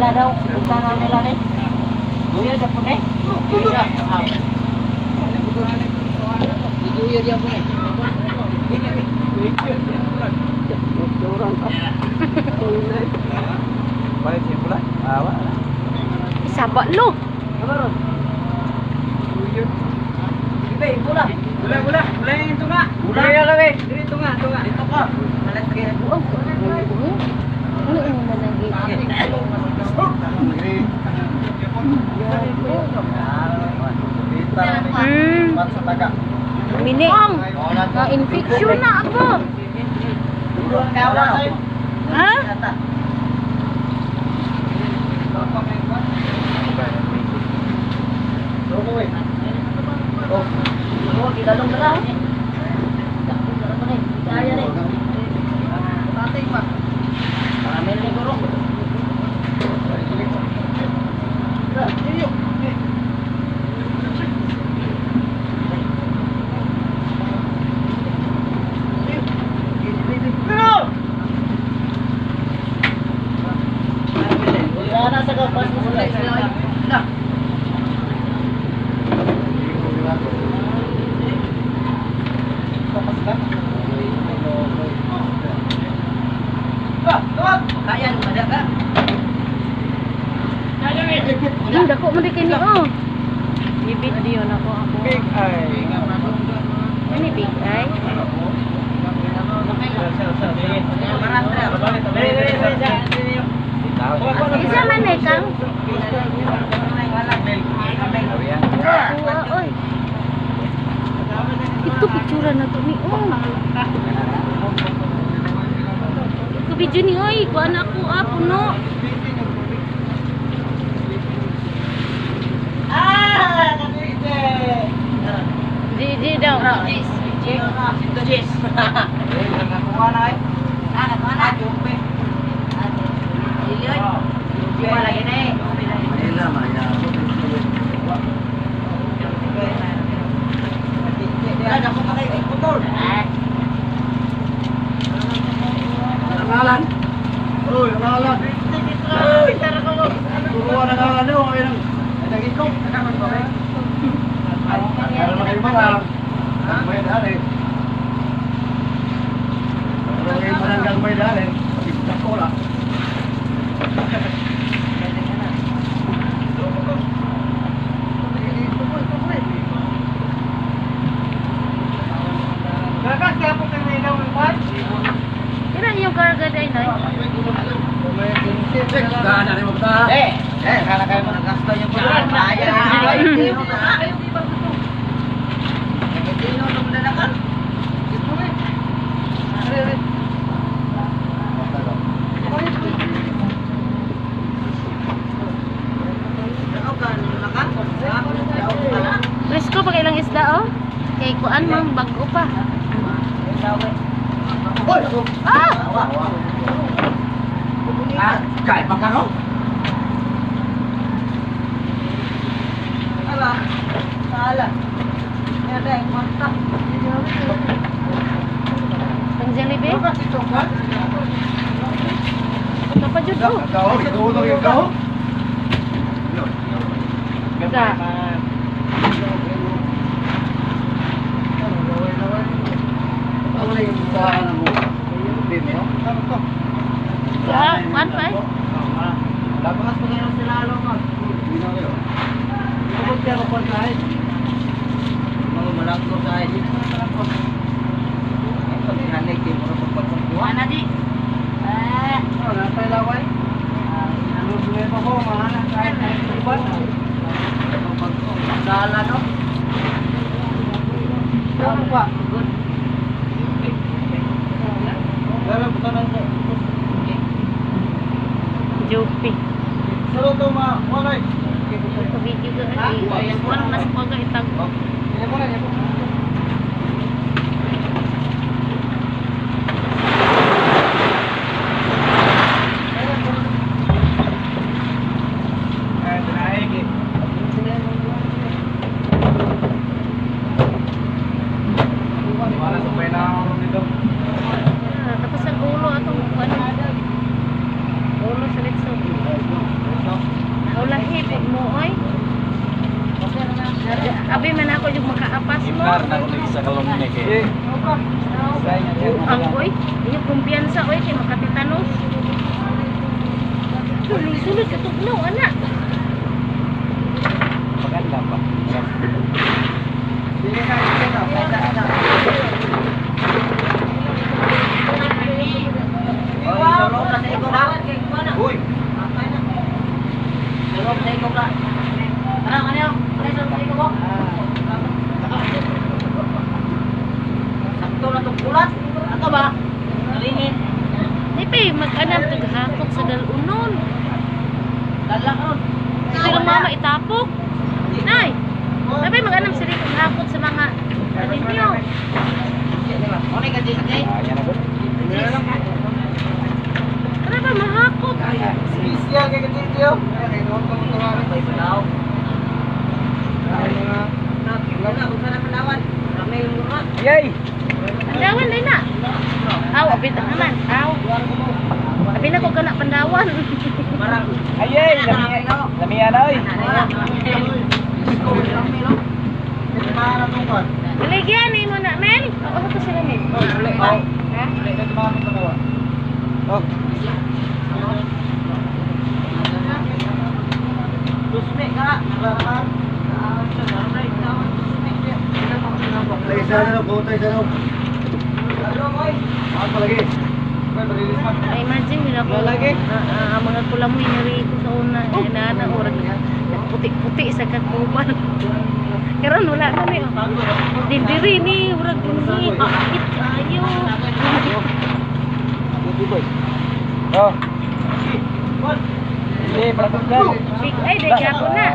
Nila daw. Punta na nila ni. Duya sa pune. Duya diya pune. Balik siya pula. Awa. Isaba lo. Bula. Bula, bula. Bula yung tunga. Bula yung kami. Dili tunga, tunga. Dito ka. Buang ko. Ano yung managi? Mini. Na infection na ako. Ha? Dako man di kini oh. Ni-video na ko ako. Big eye. Ano big eye? Isa man eh kang. Kuha oy. Ito picture na to ni oh. Ito video ni oy, kuha na ako ah puno. GG daw. Ngalan. Uy, ngalan. Turuan ang ngalan no, ay nang nagikop. Karon kayo marang. May dali. Karon kayo marang may dali. Pagkita ko la. Kira yung karga day nay. Gana ni mo ta. Eh, kala kayo mga gasto yung pula. Presko pa kailang isda oh. Kay kuan mang bag-o pa. Ah! Ah, kay pa karo. Pang Jollibee? Ito pa jud oh. Gaho, gaho, gaho. Sa kuan pa eh. Lapas pa kayo sila lo mo. Mana di? Eh, sala no. Jopi. Ito video ko ay kuan mas ko ga itag. Ah, tapos ang ulo atong kuan. Ulo sa litso. Ang oy, iyo kumpiyansa oy kay makatitanos. Sulod-sulod katugnaw ana. Maganda pa. Uy. Di pa mag-anam taghakot sa dalunon. Sila mama itapok. Nay, dapat mag-anam sila taghakot sa mga kaninyo. Ah, yan na ba? Tara ba mahakot? Special kay Kajityo. Yay! Pandawan din na. Aw, abit na naman. Aw. Abi na ko kana pandawan. Ayay! Lamiya na oy. Baligyan ni mo na, Mel. Oo, ito sila, Mel. Ha? Oh. Ay, imagine nila ko. Lalaki? Ah, ah, ang mga kulamoy ni Rico sa una. Oh. Na orag puti-puti sa kakuban. Karon wala na ni. Oh. Dindiri ni urag ni paakit kayo. Oh. Hindi, patuglan. Ay, di ako na.